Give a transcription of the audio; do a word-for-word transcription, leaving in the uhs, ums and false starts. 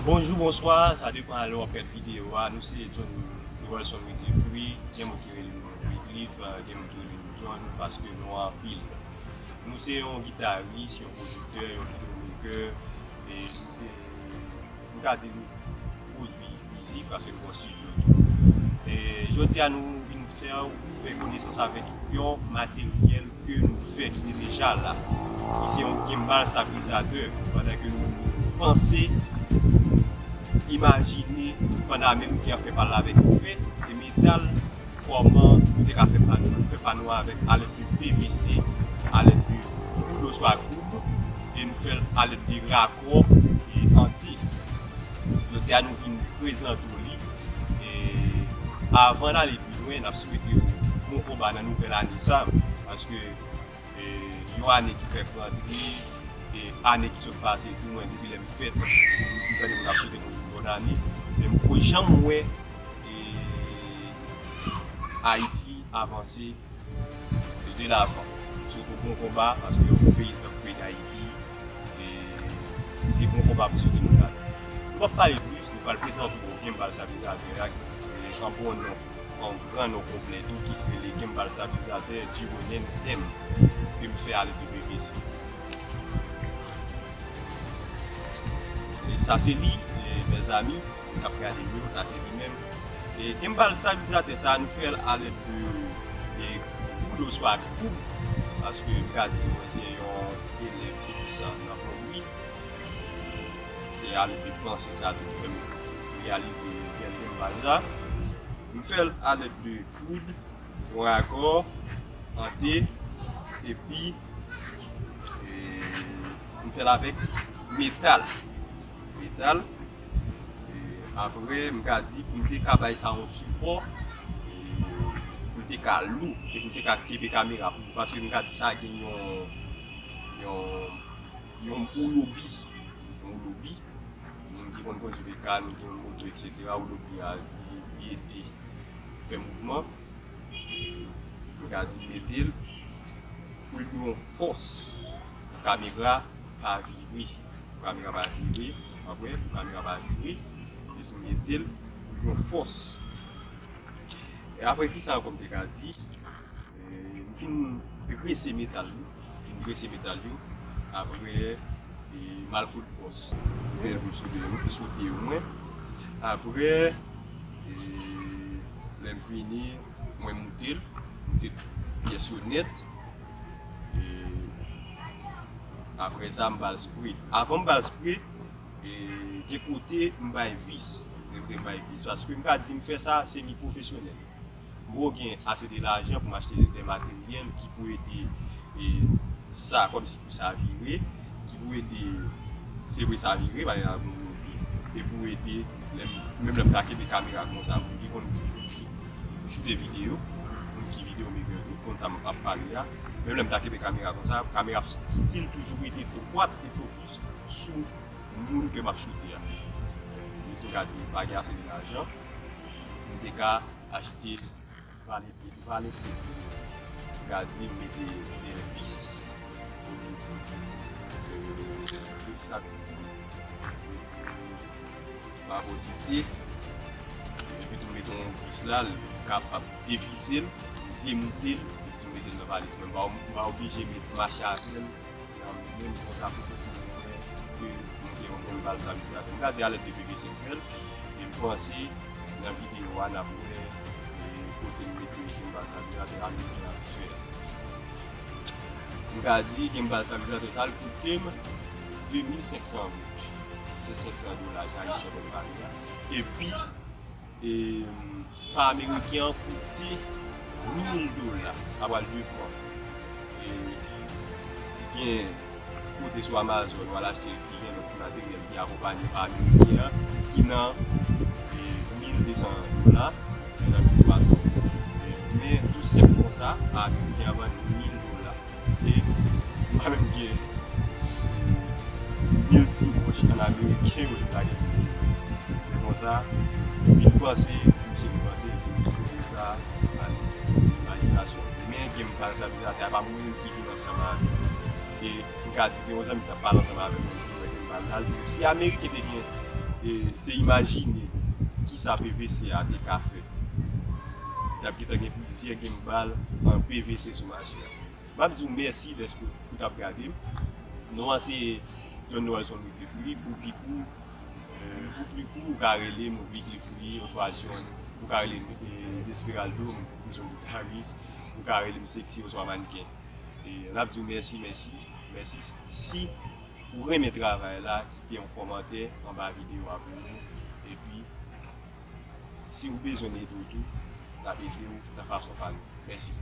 Bonjou, bonswa, sa depann lè w ap gad videyo a. Nou se John Wilson Wycliffe Louis, gen moun ki rele m Wycliffe, euh, gen moun ki rele m John, paske nou anpil. Nou se yon gitaris, yon pwodiktè, yon beatmaker, e nou fè, nou ka di nou pwodui mizik, paske nou gen yon estidyo tou. E jodi a nou vin fè w fè konesans avèk yon materyèl ke nou fè ki te deja la, ki se yon gimbal stabilizatè, pandan ke nou panse, imajine, pandan Ameriken ap fè pa l avèk fè e metal, kòman nou te ka fè pa nou. Nou fè pa nou avèk alèd de P V C, alèd de poud oswa goum, e nou fè l alèd de rakò e an te. Jodi a nou vin prezante w li. E avan n ale pi lwen, n ap swete w bon konba nan nouvèl ane sa, paske, e, yon ane ki fèk rantre, e ane ki sot pase tou, mwen depi lè m fèt, m tande moun ap swete nou bòn ane, men m poko janm wè, e, Ayiti avanse de lavan. M swete w bon konba, paske yon peyi tankou peyi Dayiti, e, se bon konba pou swete moun la. Nou p ap pale plis, nou pral prezante w gimbal stabilizatè a, e, an bon non, an gran non konplè tou, ki rele gimbal stabilizatè Jironen M, ke m fè alèd de P V C. E sa se li, e, mezanmi, k ap gade m yo, sa se li menm. E gimbal stabilizatè sa, nou fè l alèd de, e, poud oswa goum, paske m ka di mwen se yon elèv finisan nan plonbri. Se alèd de panse sa tou ki fè m reyalize bèl gimbal sa. M fè l alèd de poud, yon rakò, an te, epi, e, m fè l avèk metal. Metal. E, apre, m ka di, pou m te ka bay sa yon sipò, e, pou l te ka lou, e pou m te ka kenbe kamera, pou, paske m ka di sa gen yon, yon, yon oulobi. Yon oulobi. Moun ki konn kondui V K, moun ki konn moto, et cetera, oulobi a, li, li ede fè mouvman. M ka di mete l pou l gen yon fòs pou kamera pa vire. Pou kamera pa vire, w ap wè, pou kamera pa vire. Jis m mete l pou l gen yon fòs. E apre kisa ankò m te ka di? E, m fin drese metal yo. M fin drese metal yo. Apre, e, m al kot bòs. Bèl pou sote yo, pou sote yo mwen. Apre, e, lè m fini, mwen moute l, moute pyès yo nèt. E, apre sa, m ba l spre. Avan m ba l spre, e, gen kote m bay vis. Gen kote m bay vis. Paske m ka di m fè sa semi pwofesyonèl. M poko gen ase de lajan pou m achte de materyèl ki pou ede, e, sa, kòmsi pou sa vire, ki pou ede, se vre sa vire, pa gen moun yo di, e pou ede, lè m, menm lè m ta kenbe kamera konsa, moun ki konn choute videyo, moun ki videyo maker tou, konn sa m ap pale a, menm lè m ta kenbe kamera konsa, kamera ap still toujou rete dwat e fokis sou moun ke m ap choute a. Menm si m ka di pa gen ase de lajan, m te ka achte vale, vale plezi. M ka di m mete de vis. Pou li, e, de chak pa bò di te. Epi tou mete yon vis la, l kapab devise l, demoute l, epi tou mete l nan valiz mwen. M pa, m pa oblije met mache avè l nan men m konsa pou tout moun wè ke m gen yon gimbal stabilizatè. M ka di alèd de P V C m fè l, e m panse nan videyo a n ap wè, e, kote m mete gimbal stabilizatè a, m mete atmosfè a. M ka di gimbal stabilizatè sa, l koute m de mil senk san goud. Se senk san dola ayisyen pou m pale a. Epi, e, pa ameriken an koute mil dola. Sa pral depann. E, gen kote sou Amazon, w al achte l, ki gen lòt ti materyèl ki akonpanye pa ameriken an, ki nan, e, mil de san dola, ki nan mil twa san. E, men tou senp konsa, pa ameriken an vann mil dola. E m pa menm gen mil ti wòch an ameriken yo li pa gen. Se konsa, m vin panse, m vin panse, m vin panse sa, a, imajinasyon. Men gimbal stabilizatè a pa mwen menm ki vin ansanm avè l. E m ka di gen yon zanmi ki t ap pale ansanm avè m, li di, wè, gimbal la, li di, si ameriken te gen e, te imajine kisa P V C a te ka fè. T ap gentan gen plizyè gimbal an P V C sou mache a. M ap di w mèsi dèske ou t ap gade m. Non an se John Noelson Wycliffe Louis, pou pi kou, e, pou pi kou, ou ka rele m Wycliffe Louis, oswa John, ou ka rele m, e, Desperaldo, m, m se yon guitarist, ou ka rele m Sexy oswa Mannequin. E, n ap di w mèsi, mèsi, mèsi. Si ou renmen travay la, kite yon kòmantè anba videyo a pou nou. Epi, si ou bezwen n ede w tou, n ap ede w nan fason pa nou. Mèsi.